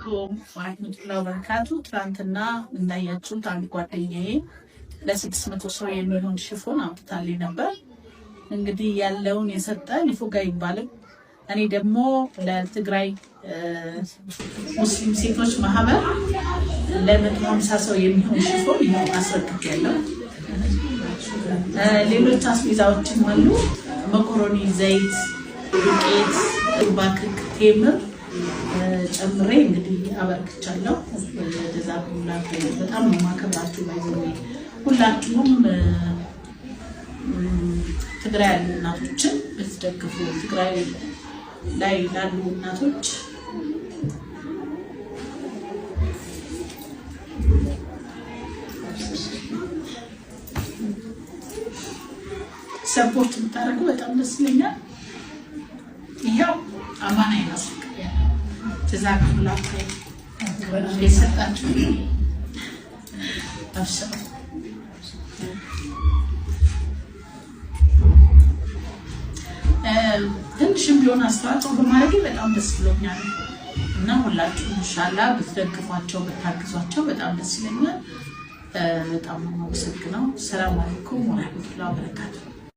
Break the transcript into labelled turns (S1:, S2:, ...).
S1: አለይኩም ወረህመቱላሂ ወበረካቱ። ትናንትና እንዳያችሁት አንድ ጓደኛዬ ለ600 ሰው የሚሆን ሽፎን አምጥታልኝ ነበር። እንግዲህ ያለውን የሰጠ ንፉግ አይባልም። እኔ ደግሞ ለትግራይ ሙስሊም ሴቶች ማህበር ለ150 ሰው የሚሆን ሽፎን ይኸው አስረክቤያለሁ። ሌሎች አስቤዛዎችም አሉ። መኮሮኒ፣ ዘይት፣ ዱቄት፣ ባክክ፣ ቴምር ጨምሬ እንግዲህ አበርክቻለሁ። ጀዛኩሙላህ ኸይር። በጣም ነው የማከብራችሁ። By the way ሁላችሁም ትግራይ ያሉ እናቶችን ብትደግፉ፣ ትግራይ ላይ ላሉ እናቶች support የምታደርጉ በጣም ደስ ይለኛል። ይኸው አማና ይመስክራል። ጀዛኩሙላህ ኸይር የሰጣችሁ አብሽሩ። ትንሽም ቢሆን አስተዋጽኦ በማድረጌ በጣም ደስ ብሎኛል እና ሁላችሁም ኢንሻላህ ብትደግፏቸው ብታግዟቸው በጣም ደስ ይለኛል። በጣም ነው የማመሰግነው። ሰላም አለይኩም ወረህመቱላሂ ወበረካቱ።